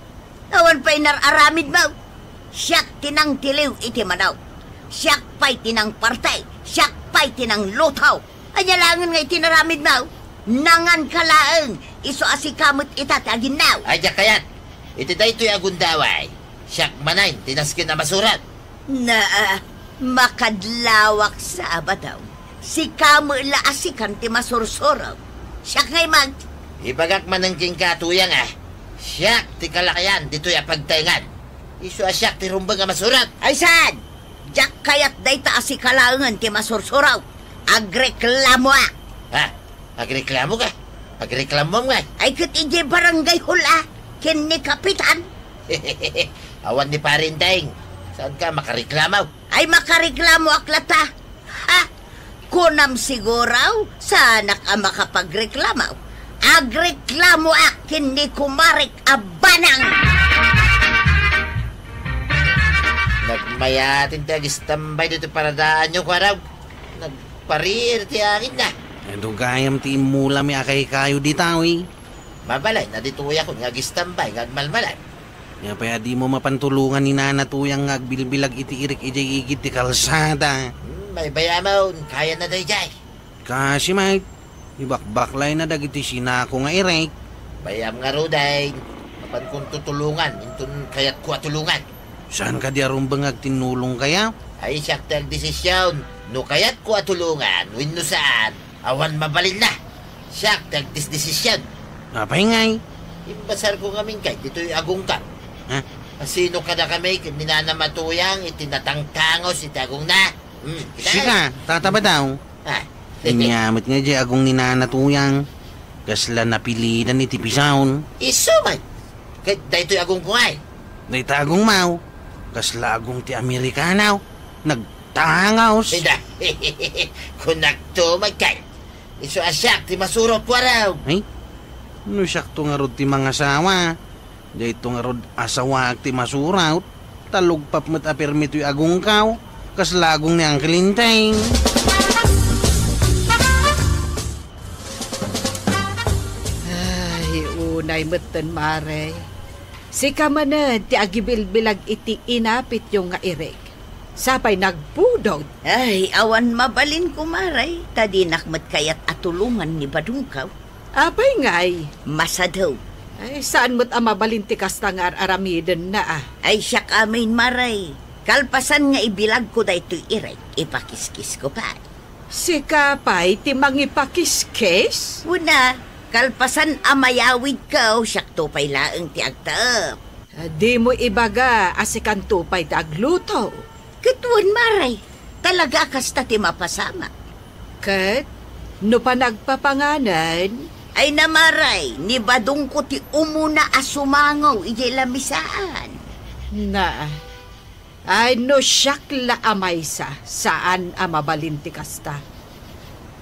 Awan pay nar-aramidmo. Siak ti nangtiliw iti manok. Siak pay ti nangparti. Siak pay ti nangluto. Ania laengen nga iti naramidmo? Nanganka laeng, isu a sika met ita ti aginnaw. Ay, diak kayat. Iti daytoy a gundaway, siak manen ti nasken a masurot. Naa, makadlawak sa a bataw. Sika met la a sikan ti masursurot. Siak ngay met. Ibagak manen kenka, Tuyang, a siak ti kalakian ditoy a pagtaengan. Isu a siak ti rumbeng a masurot. Ay saan? Diak kayat dayta a sika laengen ti masursurot. Agreklamoak. Ha? Agreklamoka? Agreklamoam ngay? Ay ket idiay barangay hall a ken ni Kapitan. Awan ni Pare Enteng. Saanka makareklamo? Ay makareklamoak latta. Ha? Kunam siguro, saanak a makapagreklamo. Agreklamoak ken ni kumarek a banang. Nagmayaten ti agistambay ditoy paradaanyo, kuarog. Nagparir ti anginna. Adu gayam ti immulami a kaykayo dita, uy. Mabalin a ditoyakon nga agistambay nga agmalmalem. Apay a dimo mapan tulongan ni Nana Tuyang nga agbilbilag iti irik idiay igid ti kalsada? Hmm, maybayamon, kayana daydiay. Kasi met, ibakbaklayna dagiti sinako nga irik. Bayam ngaruden, mapankon tutulongan inton kayatko a tulongan. Saan kadi a rumbeng nga agtinnulong kaya? Ay, siak ti agdesision no kayatko a tulongan wenno saan. Awan mabalinna. Siak ti agdesdesision. Apay ngay? Imbasarko ngamin kay ditoy agongko. Ha? Asino kadakami ken ni Nana Tuyang iti natangtangos iti agongna? Hmm, kita? Sika, Tata Badaw. Ah. Ania met nga diay agong ni Nana Tuyang, kasla napilidan iti pisaon. Isu met. Ket daytoy agongko ngay? Dayta agongmo, kasla agong ti Amerikano. Nagtangos. Ida. Kunakto met kay. Isu a siak ti masurot, kuarog. Ay? No siakto ngarud ti mangasawa, dayto ngarud asawaak ti masurot, ta lugpap met a permi toy agongko, kasla agong ni Uncle Enteng. Ay, unay metten, Mare. Sika manen ti agibilbilag iti inapityo nga irik. Sapay nagpudot. Ay, awan mabalin, kumare, ta dinak met kayat a tulongan ni badongko. Apay ngay? Masado. Ay, saan met a mabalin ti kasta nga ar-aramidenna, a? Ay, siak amin, mare. Kalpasan nga ibilagko daytoy irik, ipakiskisko pay. Sika pay ti mangipakiskis? Wen a, kalpasan a mayawidko, siakto pay laeng ti agtaep. Dimo ibaga a sikanto pay ti agluto. Ket wen, mare, talaga a kasta ti mapasamak. Ket no panagpapanganen? Ay na, mare, ni badongko ti umuna a sumango idiay lamisaan. Na, ay, no siak la a maysa, saan a mabalin ti kasta.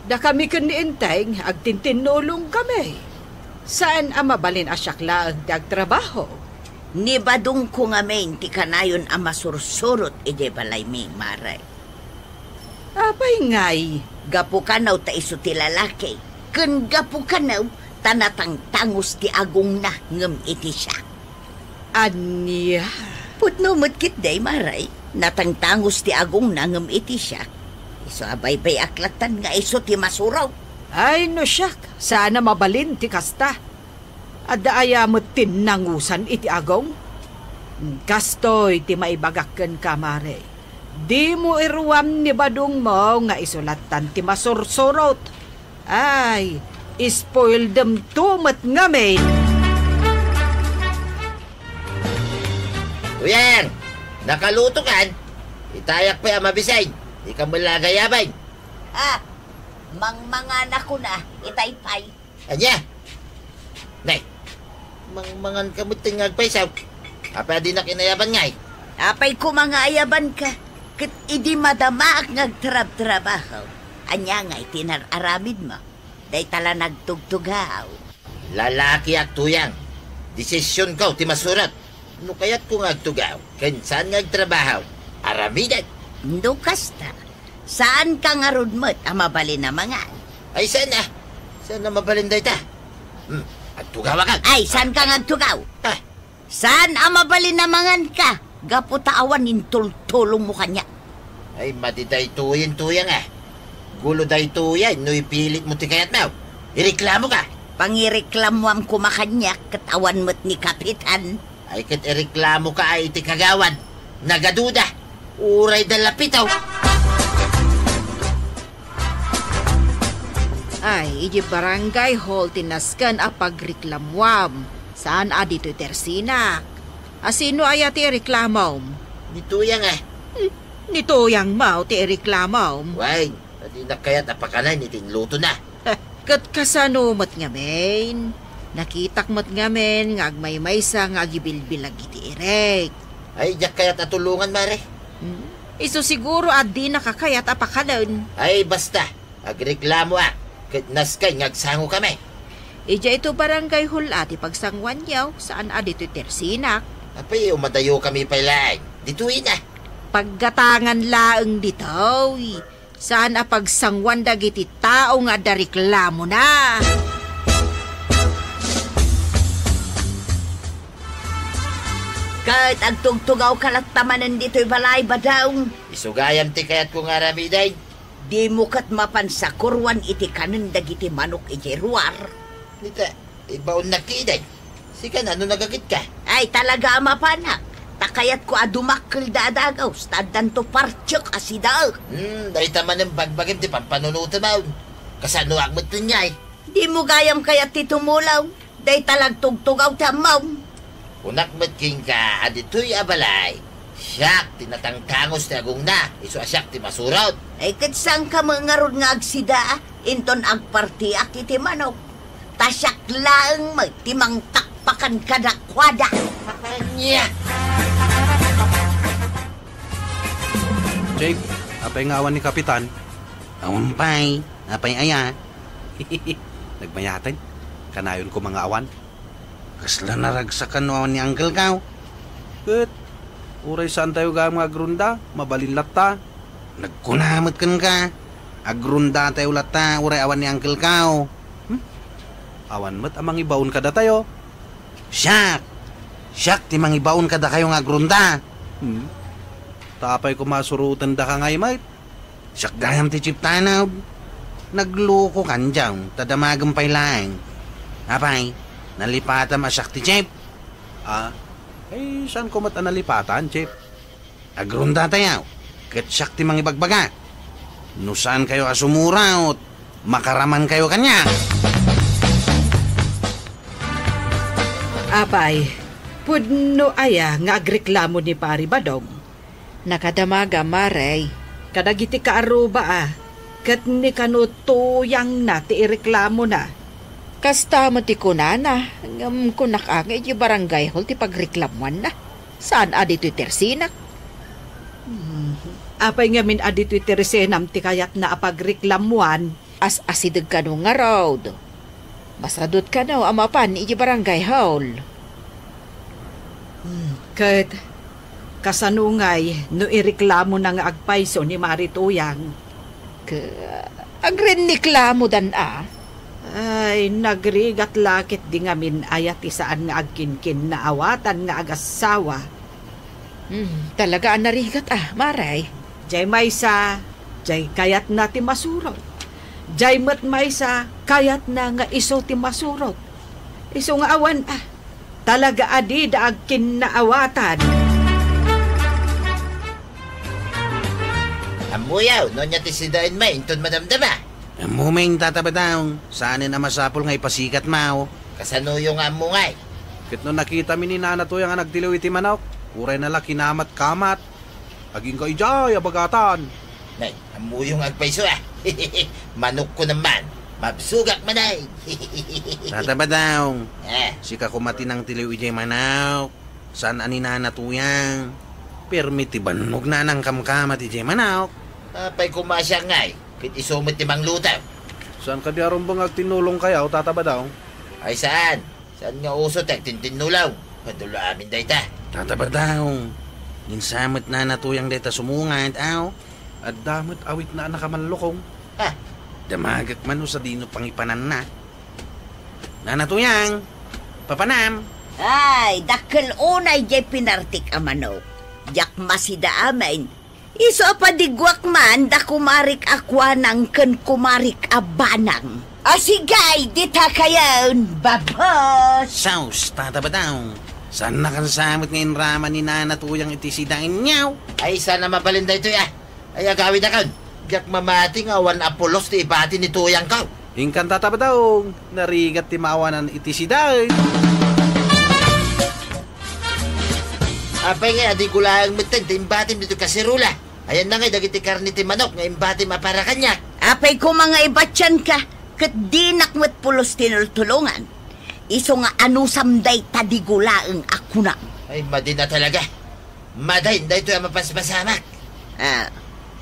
Dakami ken ni Enteng, agtintinnulongkami. Saan a mabalin a siak laeng ti agtrabaho. Ni badongko ngamin ti kanayon a masursurot idiay balaymi, mare. Apay ngay? Gapu kano ta isu ti lalaki, ken gapu kano ta natangtangos ti agongna ngem iti siak. Ania? Pudno met ketdi, mare, natangtangos ti agongna ngem iti siak. Isu a baybay-ak lattan nga isu ti masurot. Ay, no siak, saan a mabalin ti kasta. Adda aya met ti nangusan iti agong? Kastoy ti maibagak kenka, Mare. Dimo iruam ni badongmo nga isu lattan ti masursurot. Ay, spoiled them too met ngamin. Uyang, nakalutokan? Itayak pay a mabisin. Di ka met la agayaban. Ah, mangmanganakon a, itay pay. Ania? Nay, mangmangan ka met nga agpaysaw. Apay a dinak inayaban ngay? Apay koma nga ayabanka, ket idi madamaak nga agtrabtrabaho, ania ngay ti inar-aramidmo? Dayta la nagtugtugaw. Lalakiak, Tuyang. Desisionko ti masurot. No kayatko nga agtugaw, ken saan nga agtrabaho, aramidek. No kasta, saanka ngarud met a mabalin a mangan. Ay, saan a? Saan a mabalin dayta? Hmm, agtugawakon. Ay, saanka nga agtugaw? Ah. Saan a mabalin a manganka? Gapu ta awan intultulongmo kaniak. Ay, madi daytoyen, Tuyang a. Gulo daytoyen no ipilitmo ti kayatmo. Ireklamoka. Pangireklamoam koma kaniak ket awan met ni Kapitan. Ay, ket ireklamoka a iti kagawad. Nagaduda. Uray da lapitaw. Ay, iti barangay hall ti nasken a pagreklamoam. Saan a ditoy tersinak. A sino aya ti ireklamom? Ni Tuyang a. Hmm, ni Tuyang maw ti ireklamom? Wen, a dinak kayat a pakanen iti inlutona. Ket kasano met ngamin? Nakitak met ngamin nga agmaymaysa nga agibilbilag iti irek. Ay, diak kayat a tulongan, Mare. Hmm? Isu siguro a dinaka kayat a pakanen. Ay, basta. Agreklamoak, ket nasken nga agsangokami. Idiay ito barangay hall a ti pagsanguanyo, saan a ditoy tersinak. Apay, umadayokami pay laeng. Ditoyen a. Paggatangan laeng ditoy. Saan a pagsanguan dagiti tao nga adda reklamona. Ket agtugtugawka latta manen ditoy balay, Badong. Isu gayam ti kayatko nga aramiden. Dimo ket mapan sakuroan iti kanen dagiti manok idiay ruar. Nita, ibaonnak ti iday. Sika, no nagagitka? Ay, talaga a mapanak. Ta kayatko a dumakkel da a dagus, ta addanto partiek a sidaek. Hmm, dayta manen bagbagim ti pampanunotem, awn. Kasanoak met ken ngay? Dimo gayam kayat ti tumulong. Dayta la agtugtugaw ti ammom. Kunak met kenka a ditoy a balay, siak ti natangtangus ti agongna, isu a siak ti masurot. Ay, ket saanka met ngarud nga agsida, inton agpartiak iti manok. Ta siak laeng met ti mangpakpakan kadakuada. Ania? Jake, apay nga awan ni Kapitan? Awan pay. Apay aya? Nagmayaten. Kanayon koma nga awan. Kasla naragsakan no awan ni Uncle Kao? Ket, uray saantayo gayam nga agrunda, mabalin latta. Nagkuna met kenka, agrundatayo latta, uray awan ni Uncle Kao. Hmm? Awan met a mangibaon kadatayo. Siak! Siak ti mangibaon kadakayo nga agrunda. Hmm? Ta apay koma surotendaka ngay met? Siak gayam ti Chief Tanod. Naglukokan diay, ta damagem pay laeng. Apay, nalipatam a siak ti Chief? Ah, ay, saanko met a nalipatan, Chief? Agrundatayo, ket siak ti mangibagbaga. No saankayo a sumuraot, makaramankayo kaniak. Apay, pudno aya nga agreklamo ni Pari Badong? Nakadamagam, Mare. Kadagiti kaarruba a, ket ni kano Tuyangna ti ireklamona. Kasta met ti kunana, ngem kunak a nga idiay barangay hall ti pagreklamuanna. Saan a ditoy tersinak? Hmm. Apay ngamin a ditoy tersenam ti kayatna a pagreklamuan? As-asideg kano ngarud. Masadut kano a mapan iti barangay hall. Hmm, ket kasano ngay no ireklamona nga agpayso ni Mari Tuyang? Ke-, agrenniklamodan a. Ay, nagrigat la ketdi ngamin aya ti saan nga agkinkinnaawatan nga agassawa. Hmm, talaga a narigat a, Mare. Diay maysa, Jay kayatna ti masurot. Jay met maysa, kayatna nga isu ti masurot. Isu nga awan, ah, talaga a dida agkinnaawatan. Ammoyo, no ania ti sidaen met inton madamdama? Ammomin, Tata Badong, saanen a masapul nga ipasikatmo. Kasanoyo nga ammo ngay? Ket no nakitami ni Nana Tuyang a nagtiliw iti manok, urayna la kinamat-kamat. Agingga idiay a bagatan. Nay, ammoyo nga agpayso, ah. Manokko naman. Mabsogak man, ay. Tata Badong, ah, sika koma ti nangtiliw idiay manok. Saan a ni Nana Tuyang. Permi ti bannogna a nangkamkamat idiay manok. Apay koma siak ngay, ket isu met ti mangluto. Saan kadi a rumbeng nga agtinnulongkayo, Tata Badong? Ay saan. Saan nga uso ti agtintinnulong? Kadulo amin dayta. Tata Badong, insa met Nana Tuyang dayta sumungad, aw? Adda met awitna a nakamallukong. Ha? Damagek man no sadino pangipananna. Nana Tuyang, papanam. Ay, dakkel unay jay pinartik a manok. Diak masida amin. Isu a padiguak man da kumarik a kuanang ken kumarik a banang. Asigay, dita kayon, babos! Sus, Tata Badong. Saannakan sa met nga inraman ni Nana Tuyang iti sidaenyo? Ay, saan a mabalin daytoy, ah. Ay, agawidakon. Diak mamati nga awan a pulos ti ibati ni Tuyangko. Inkan, Tata Badong, narigat ti maawanan iti sidaen. Apay nga, adi ko laeng metten ti imbatim ditoy kaserola. Ayanna ngay dagiti karne ti manok nga imbatim a para kaniak. Apay koma nga ibatianka, ket dinak met pulos tinultulongan. Isu nga anusam dayta digo laeng a kunam. Ay, madi na talaga. Madain daytoy a mapaspasamak. Ah,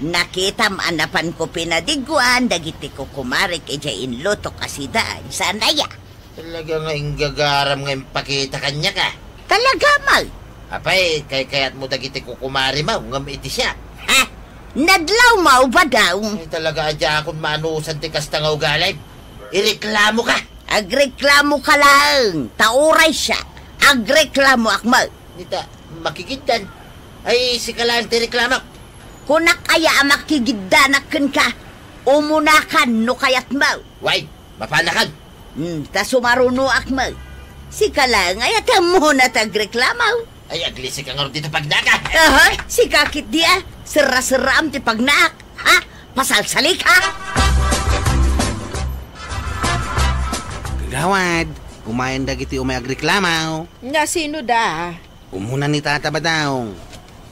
nakitam a napanko pinadiguan dagiti kukumarik idiay inlutok a sidaen. Saan aya? Talaga nga inggagaram nga impakita kaniak, ah. Talaga, Mal? Apay, kaykayatmo dagiti kukumarimo ngem iti siak. Ha? Nadlawmo, Badong? Ay, talaga a diakon maanusan ti kasta nga ugalim. Ireklamoka. Agreklamoka laeng, ta uray siak, agreklamoak met. Ita, makigiddan. Ay, sika laeng ti reklamok. Kunak aya a makigiddanak kenka? Umunakan no kayatmo. Way, mapanakan. Hmm, ta sumarunoak met. Sika laeng aya ti ammona ti agreklamo. Ay, aglisika ngarud dita pagnaak. Aha, sika ketdi a. Serra-serraam ti pagnaak. Ha? Pasalsalik, ha? Kagawad, umayen dagiti umay agreklamo. Nga sino da? Umuna ni Tata Badong.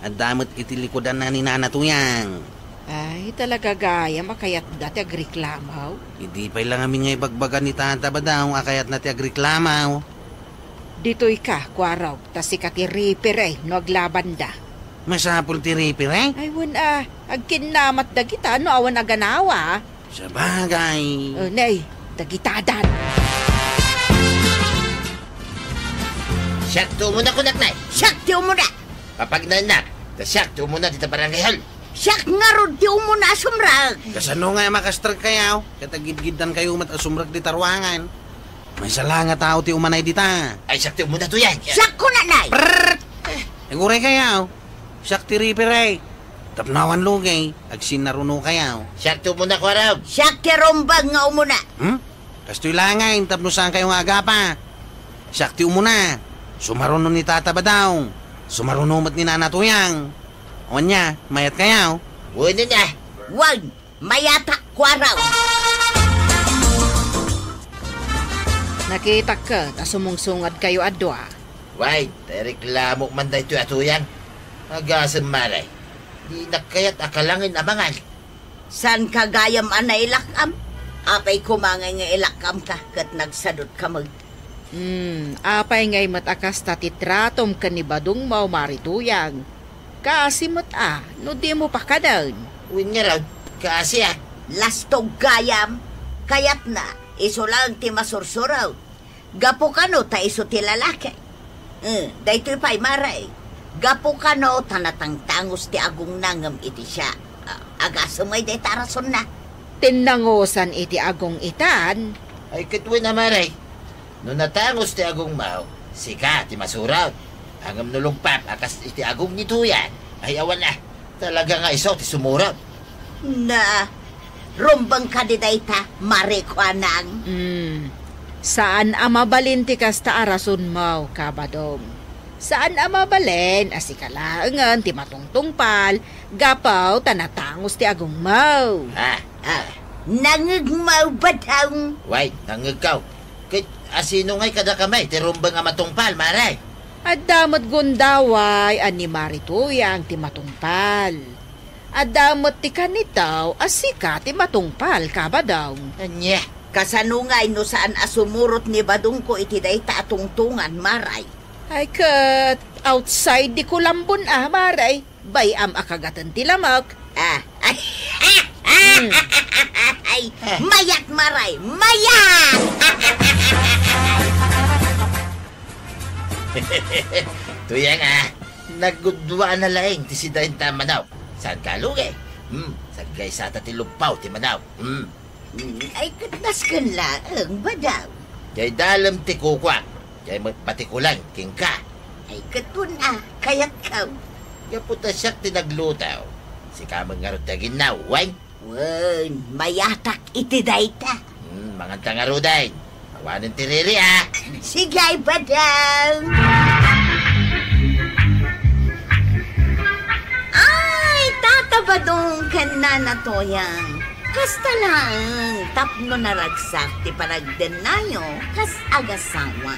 Adda met iti likudanna ni Nana Tuyang. Ay, talaga gayam a kayatda ti agreklamo? Idi pay la ngamin nga ibagbaga ni Tata Badong a kayatna ti agreklamo. Ditoyka, Kuarog, ta sika ti referee no aglabanda. Masapul ti referee? Ay, wen a, agkinnamat dagita no awan a ganawa. Sabagay. O, nay, dagitadan. Siak ti umuna, kunak, nay. Siak ti umuna. Papagnaennak, ta siak ti umuna dita barangay hall. Siak ngarud ti umuna a sumrek. Kasano nga a makastrek kayo? Ket agidgiddan kayo met a sumrek dita ruangan. Maysa la nga tao ti umanay dita. Ay, siak ti umuna, Tuyang. Siak, kunak, nay. Prrrt! Eh, aguray kayo. Siak ti referee. Tapno awan lugay, agsinnaruno kayo. Siak ti umuna, Kuarog. Siak ti rumbeng nga umuna. Hmm? Kastoy laengen tapno saan kayo nga agapa. Siak ti umuna. Sumaruno ni Tata Badong. Sumaruno met ni Nana Tuyang. Wen a, mayat kayo? Wen a. Wen, mayatak, Kuarog. Nakitak ket a sumungsungad kayo a dua. Way, ta ireklamo man daytoy a Tuyang. Agasem, Mare. Dinak kayat a kalangen a mangan. Saanka gayam a nailak-am? Apay koma ngay nga ilak-amka ket nagsadutka met? Hmm, apay ngay met a kasta ti tratom ken ni Badongmo, Mare Tuyang? Kaasi met a, no dimo pakanen. Wen ngarud, kaasi a. Lastog gayam, kayatna, isu laeng ti masursurot. Gapu kano ta isu ti lalaki. Eh, daytoy pay, Mare. Gapu kano ta natangtangos ti agongna ngem iti siak. Ah, agasem ngay dayta a rasonna. Tinnangosan iti agong itan. Ay, ket wen a, Mare. No natangos ti agongmo, sika ti masurot. Ngem no lugpap a kas iti agong ni Tuyang, ay awan a. Talaga nga isu ti sumurot. Na, rumbeng kadi dayta, Mare, kuanang. Hmm. Saan a mabalin ti kasta a rasonmo, Kabadong. Saan a mabalin a sika laengen ti matungtungpal gapu ta natangos ti agongmo. Ah. Ah, nangngegmo, Badong. Way, nangngegko. Ket asino ngay kadakami ti rumbeng a matungpal, Mare? Adda met gundaway a ni Mare Tuyang ti matungpal. Adda met ti kanitaw a sika ti matungpal, Kabadong. Ania? Kasano ngay no saan a sumurot ni Badongko iti dayta a tungtongan, Mare? Ay ket, outside di kulambon a, Mare. Bay-am a kagaten ti lamek. Ah. Ay. Hmm. Ay, mayat, Mare, mayat! Tuyang a, nagudua na laeng ti sidaenta a manaw. Saan ka alugi? Hmm, saggaysata ti luppaw ti manaw. Hmm. Hmm, ay, ket nasken laeng, Badong. Jay dalem ti kukuak, jay met batikulan kenka. Ay, ket wen a, kayatko. Gapu ta siak ti nagluto. Sika met ngarud ti aginnaw, wen? Wen, mayatak iti dayta. Hmm, manganta ngaruden. Awanen ti riri, a. Sige, Badong. Ay, Tata Badong ken Nana Tuyang. Kasta laeng tapno naragsak ti panagdennayo kas agasawa.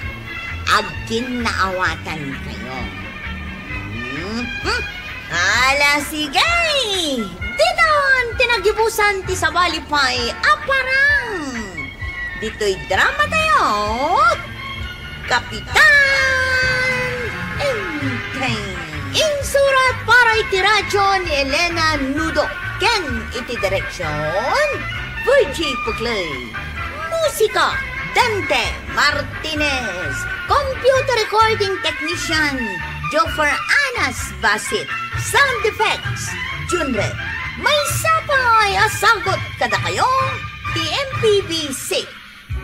Agkinnaawatankayo. Mhm. Ala, sige! Didton ti nagibusan ti sabali pay a parang. Ditoy drama tayo, Kapitan Enteng. Insurat para iti radyo ni Elena Nudo ken iti direksyon, Virgie Puclay. Musika, Dante Martinez. Computer recording technician, Joffer Anas Basit. Sound effects, Junre. Maysa pay a sagut kadakayo ti M P B C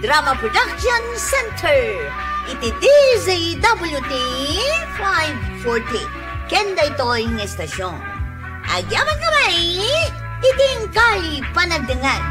Drama Production Center iti D Z W T five forty. Ken daytoy nga estasyon, agyamankami iti inkay panagdengngeg.